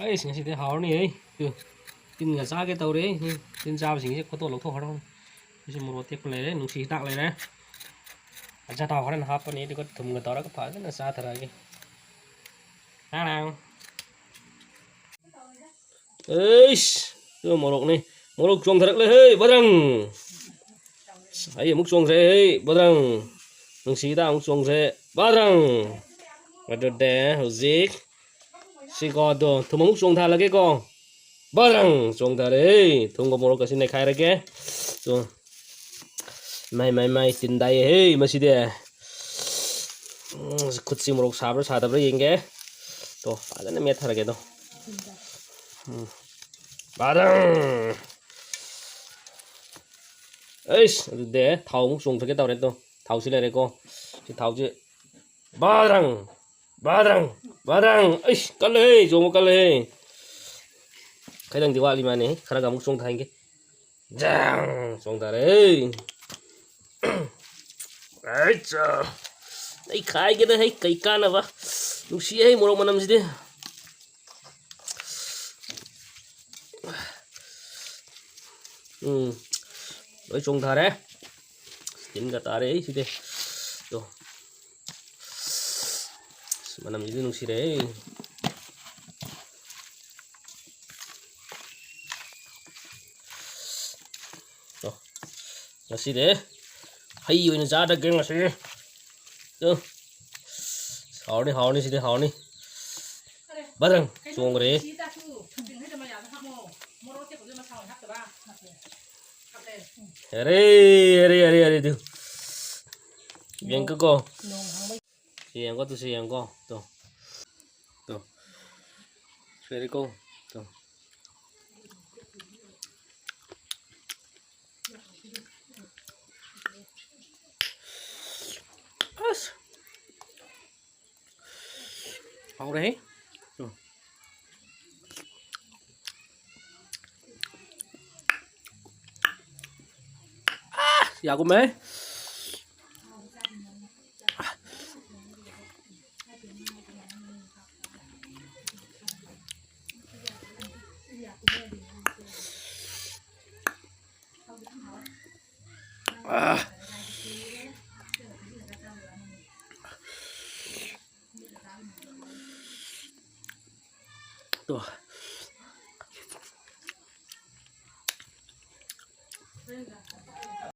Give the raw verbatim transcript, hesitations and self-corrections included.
ꯑꯩꯁ, ꯉꯁꯤꯗꯤ ꯍꯥꯎꯔꯅꯤ ꯍꯦ꯫ ꯇꯨ, ꯇꯤꯟꯒ ꯆꯥꯒꯦ ꯇꯧꯔꯦ꯫ ꯎꯝ, ꯇꯤꯟ ꯆꯥꯕꯁꯤꯡꯁꯦ ꯈꯣꯠꯇꯣꯛ ꯂꯧꯊꯣꯛꯈ꯭ꯔꯗꯧꯅꯤ꯫ ꯁꯤꯁꯨ ꯃꯣꯔꯣꯛ ꯑꯇꯦꯛꯄ ꯂꯩꯔꯦ, ꯅꯨꯡꯁꯤ ꯍꯤꯗꯥꯛ ꯂꯩꯔꯦ꯫ ꯑꯆꯥꯊꯥꯎ ꯍꯣꯔꯦꯟ ꯍꯥꯞꯄꯅꯤ, ꯑꯗꯨꯒ ꯊꯨꯝꯒ ꯇꯧꯔꯒ ꯐꯖꯅ ꯆꯥꯊꯔꯛꯑꯒꯦ꯫ ꯇꯥꯡ! ꯑꯩꯁ, ꯁꯤ ꯃꯣꯔꯣꯛꯅꯤ꯫ ꯃꯣꯔꯣꯛ ꯆꯣꯡꯊꯔꯛꯂꯦ ꯍꯦ, ꯕꯗ꯭ꯔꯪ! ꯑꯩ ꯑꯃꯨꯛ ꯆꯣꯡꯈ꯭ꯔꯦ ꯍꯦ, ꯕꯗ꯭ꯔꯪ! ꯅꯨꯡꯁꯤ ꯍꯤꯗꯥꯛ ꯑꯃꯨꯛ ꯆꯣꯡꯈ꯭ꯔꯦ, ꯕꯗ꯭ꯔꯪ! ꯑꯗꯨꯗꯤ ꯍꯧꯖꯤꯛ ꯁꯤꯀꯣ, ꯑꯗꯣ ꯊꯨꯝ ꯑꯃꯨꯛ ꯆꯣꯡꯊꯍꯜꯂꯒꯦꯀꯣ꯫ ꯕꯗ꯭ꯔꯪ! ꯆꯣꯡꯊꯔꯦ꯫ ꯊꯨꯝꯒ ꯃꯣꯔꯣꯛꯀꯁꯤ ꯅꯩꯈꯥꯏꯔꯒꯦ꯫ ꯇꯣ꯫ ꯃꯥꯏ, ꯃꯥꯏ, ꯃꯥꯏ, ꯇꯤꯟ ꯇꯥꯏꯌꯦ ꯍꯦ ꯃꯁꯤꯗꯤ꯫ ꯎꯝ, ꯈꯨꯠꯁꯤ ꯃꯣꯔꯣꯛ ꯁꯥꯕ꯭ꯔꯥ ꯁꯥꯗꯕ꯭ꯔꯥ ꯌꯦꯡꯒꯦ꯫ ꯇꯣ, ꯐꯖꯅ ꯃꯦꯠꯊꯔꯒꯦ ꯑꯗꯣ꯫ ꯎꯝ꯫ ꯕꯗ꯭ꯔꯪ! ꯑꯩꯁ, ꯑꯗꯨꯗꯤ ꯊꯥꯎ ꯑꯃꯨꯛ ꯆꯣꯡꯊꯒꯦ ꯇꯧꯔꯦ꯫ ꯇꯣ, ꯊꯥꯎꯁꯤ ꯂꯩꯔꯦꯀꯣ꯫ ꯁꯤ ꯊꯥꯎꯁꯤ ꯕꯗ꯭ꯔꯪ! ꯕꯗ꯭ꯔꯪ! ꯕꯗ꯭ꯔꯪ! ꯑꯩꯁ, ꯀꯜꯂꯦꯍꯦ, ꯆꯣꯡꯕ ꯀꯜꯂꯦꯍꯦ꯫ ꯈꯤꯇꯪꯗꯤ ꯋꯥꯠꯂꯤ ꯃꯥꯅꯦ, ꯈꯔꯒ ꯑꯃꯨꯛ ꯆꯣꯡꯊꯍꯟꯒꯦ꯫ ꯖꯪ! ꯆꯣꯡꯊꯔꯦ꯫ ꯑꯩꯠꯆꯥ! ꯑꯩ ꯈꯥꯏꯒꯦꯗ ꯍꯩ, ꯀꯩ ꯀꯥꯟꯅꯕ? ꯅꯨꯡꯁꯤꯍꯦ ꯃꯣꯔꯣꯛ ꯃꯅꯝꯁꯤꯗꯤ꯫ ꯎꯝ, ꯂꯣꯏ ꯆꯣꯡꯊꯔꯦ꯫ ꯇꯤꯟꯒ ꯇꯥꯔꯦ ꯑꯩ ꯁꯤꯗꯤ꯫ ꯇꯣ꯫ ꯑꯁ, ꯃꯅꯝꯁꯤꯗꯤ ꯅꯨꯡꯁꯤꯔꯦ꯫ ꯇꯣ꯫ ꯉꯁꯤꯗꯤ ꯍꯩ ꯑꯣꯏꯅ ꯆꯥꯗꯒꯦ ꯉꯁꯤ꯫ ꯇꯣ꯫ ꯍꯥꯎꯔꯅꯤ, ꯍꯥꯎꯔꯅꯤ, ꯁꯤꯗꯤ ꯍꯥꯎꯔꯅꯤ꯫ ꯕꯗ꯭ꯔꯪ! ꯆꯣꯡꯈ꯭ꯔꯦ꯫ ꯑꯔꯦ, ꯑꯔꯦ, ꯑꯔꯦ, ꯑꯔꯦ, ꯇꯨ꯫ ꯌꯦꯡꯀꯣ꯫ ꯁꯤ ꯌꯦꯡꯉꯣ, ꯇꯨ, ꯁꯤ ꯌꯦꯡꯉꯣ꯫ ꯇꯨ꯫ ꯇꯨ꯫ ꯁꯣꯏꯔꯦꯀꯣ꯫ ꯇꯨ꯫ ꯑꯁ꯫ ꯍꯥꯎꯔꯦꯍꯦ꯫ ꯎꯝ꯫ ꯑꯥ, ꯌꯥꯒꯨꯝꯃꯦ꯫ ꯑꯥ꯫ ꯇꯣ꯫